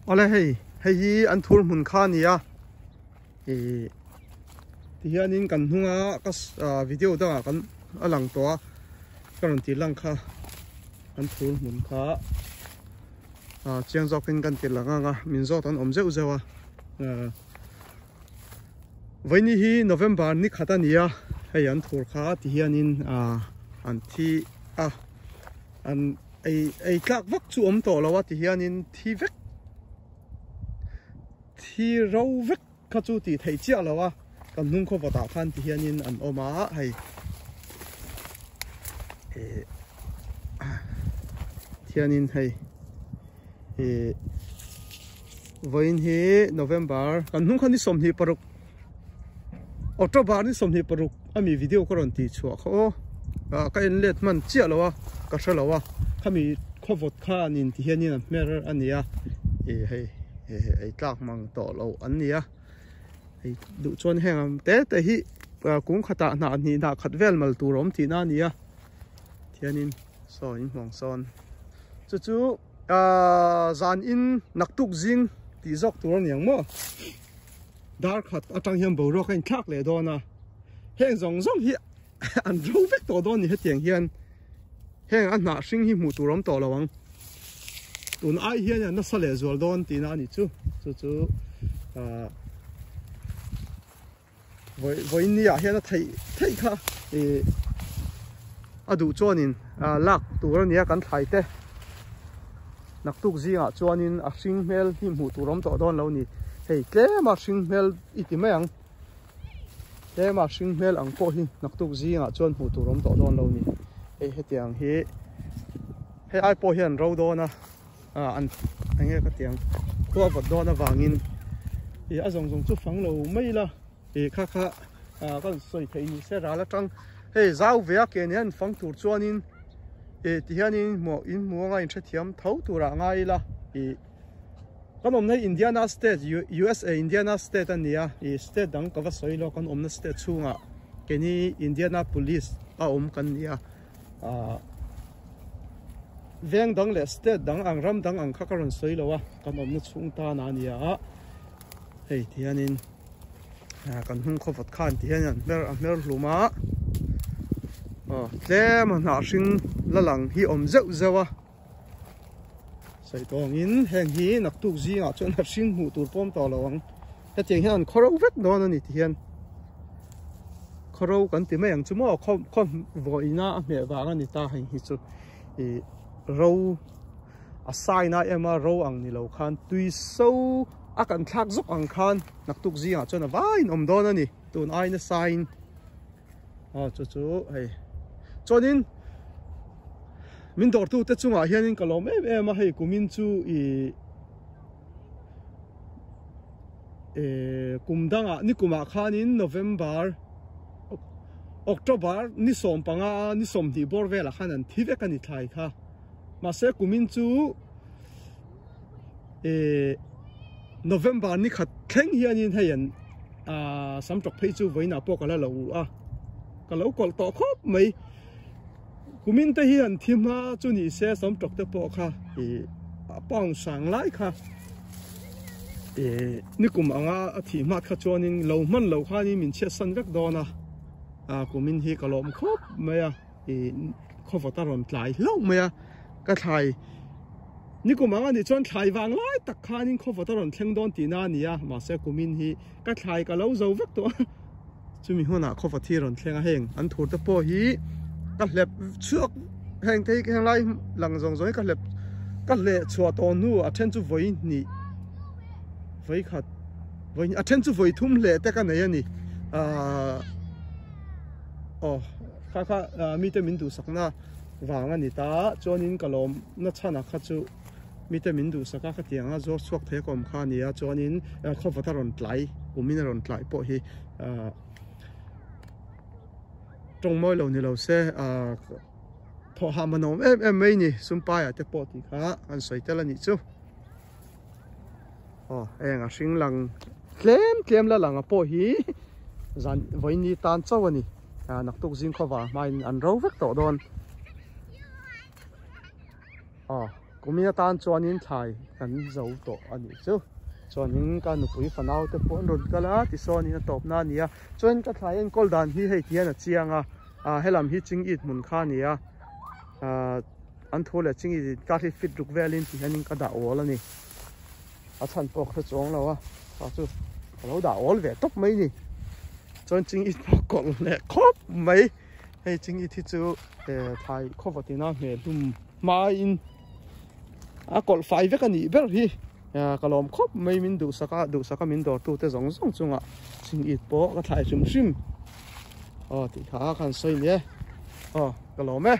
Awle hei hei hi an thur hmun kha a ni a ih tihianin kan hnunga ka video dangah kan a lang tawh a ka rawn tih lang kha an thur hmun kha ah chiang zawkin kan ti lang ang a min zawt an awm zeuh zeuh a ah vawiini hi November ni khat a ni a hei an thur kha tihianin ah an thi a an. Ei ei tlak vak chu awm tawh lo a ti hianin thi vek thi ro vek kha chu tih theih chiah lo a kan hnung khaw vawtah khan ti hianin an awm a hei eh thianin hei eh vawiin hi November kan hnung kha ni 26 October ni 26 ami video ka rawn tih chhuah kha aw ah ka en let hman chiah lo a ka hre lo a khami khawvawt khan in ti hianin an hmer a ni a ih hei ei tlak mang tawh lo an ni a hei duh chuan heng ang te te hi kung khatah hnah hnih hnah khat vel mal tur a awm tihna a ni a thianin saw in hmuang sawn chu chu ah zan in naktuk zing tih zawk tur a ni ang maw. Dar khat atang hian boruak a inthlak leh dawn a, heng zawng zawng hi an ro vek tawh dawn ni hetiang hian heng a hnah hring hi hmuh tur awm tawh lo ang. Tun ai hian a nasa leh zual dawn tihna a ni chu, chu chu ah vawi vawiin ni ah hian a theih theih kha ih a duh chuanin ah lak tur a nia kan thlai te. Naktuk zingah chuanin a hring hmel hi hmuh tur awm tawh dawn lo ni. Hei tlema hring hmel i ti mai ang. Tlema hring hmel ang pawh hi naktuk zingah chuan hmuh tur awm tawh dawn lo ni. Hei hetiang hi hei ai pawh hian ro dawn a ah an enge ka tiang khua vawt dawn avangin ih a zawng zawng chu fang lo mai ila ih kha kha ah ka sawi theih ni se ral atang hei zau ve a ke nen fang tur chuanin. Ih ti hianin hmuh in hmuh anga inhrethiam tho turah ngai ila ih kan awmna hi Indiana state USA Indiana state a ni a ih state dang ka va sawi lo kan awmna state chhungah keini Indianapolis a awm kan ni a ah veng dang leh state dang ang ram dang ang kha ka rawn sawi lo a kan awmna chhung tan a ni a hei ti hianin ah kan hnung khaw vawt khan ti hian an hmer a hmer hlum a aw tlem a hnah hring la lang hi awm zeuh zeuh a sawi tawngin heng hi naktuk zingah chuan a hring hmuh tur pawm tawh lo ang hetiang hian an khaw ro vek dawn a ni ti hian khaw ro kan ti mai ang chu maw khaw khaw vawiina a hmeh vang a ni ta heng hi chu ih ro a sign a em a ro ang ni lo khan tui so a kan thlak zawk ang khan naktuk zingah chuan a vaiin awm dawn a ni tun aina sign aw chu chu hei chuanin min dawrtu te chungah hianin ka lawm em em a hei kumin chu ih eh kum dangah ni kumah khanin November October ni 15 ni 20 bawr velah khan an thi vek a ni thlai kha. Mahse kumin chu eh November ni khat thleng hianin hei an ah sam tawk phei chu vawiinah pawh ka la lo a ka lo kawlh tawh khawp mai kumin te hi an thi hma chu ni se sam tawk te pawh kha ih a pound sang lai kha eh nikum anga a thih hmat kha chuanin lo hman lo khanin min chhiat san vek dawn a ah kumin hi ka lawm khawp mai a. Ih khawvawt a rawn tlai hlauh mai a ka thlai nikum ang a nih chuan thlai vang lai tak khanin khawvawt a rawn thleng dawn tihna a ni a mahse kumin hi ka thlai ka lo zo vek tawh a chumi hunah khawvawt hi a rawn thleng a heng an thur te pawh hi ka hlep chhuak heng te hi heng lai lang zawng zawng hi ka hlep ka hleh chhuah tawh hnu a then chu vawi hnih vawi khat vawi a then chu vawi thum hleh te ka nei a ni ahh aw. Kha kha mite min duhsakna vang a ni ta, chuanin ka lawmna chhan ah kha chu mite min duhsak a khatiang a zawr chhuak thei a ka awm kha a ni a, chuanin khawvat a rawn tlai kumin a rawn tlai pawh hi tawng mawi lo ni lo se thawh hah manawm em em mai ni sumpai ah te pawh tih kha an sawi tel a nih chu. Aw heng a hring lang tlem tlem la lang a pawh hi zan vawiin ni tan chauh a ni ah naktuk zing khawva hmain an ro vek tawh dawn aw. Kumin atan chuanin thlai kan zo tawh a nih chu. Chuanin ka nupui fanau te pawh an rawn kal a, tisawn in a tawpna a ni a. Chuan ka thlai enkawl dan hi hei tihian a chiang a, ah helam hi chingit hmun kha a ni a, ah an thu leh chingit inkar hi fit ruk velin tihianin ka dah awl a ni. A chhan pawh ka hre chuang lo a, kha chu ka lo dah awl ve tawp mai ni. Chuan chingit pawh kawlh leh khawp mai. Hei chingit hi chu thlai khawvat ina hmel hlum hmain a kawlh fai vek a nih ber hi. Ka lawm khawp mai min duhsak a, duhsak a min dawrtu te zawng zawng chungah chingit pawh ka thlai hrim hrim. Aw tih kha khan sawi ni e. Aw ka lawm e.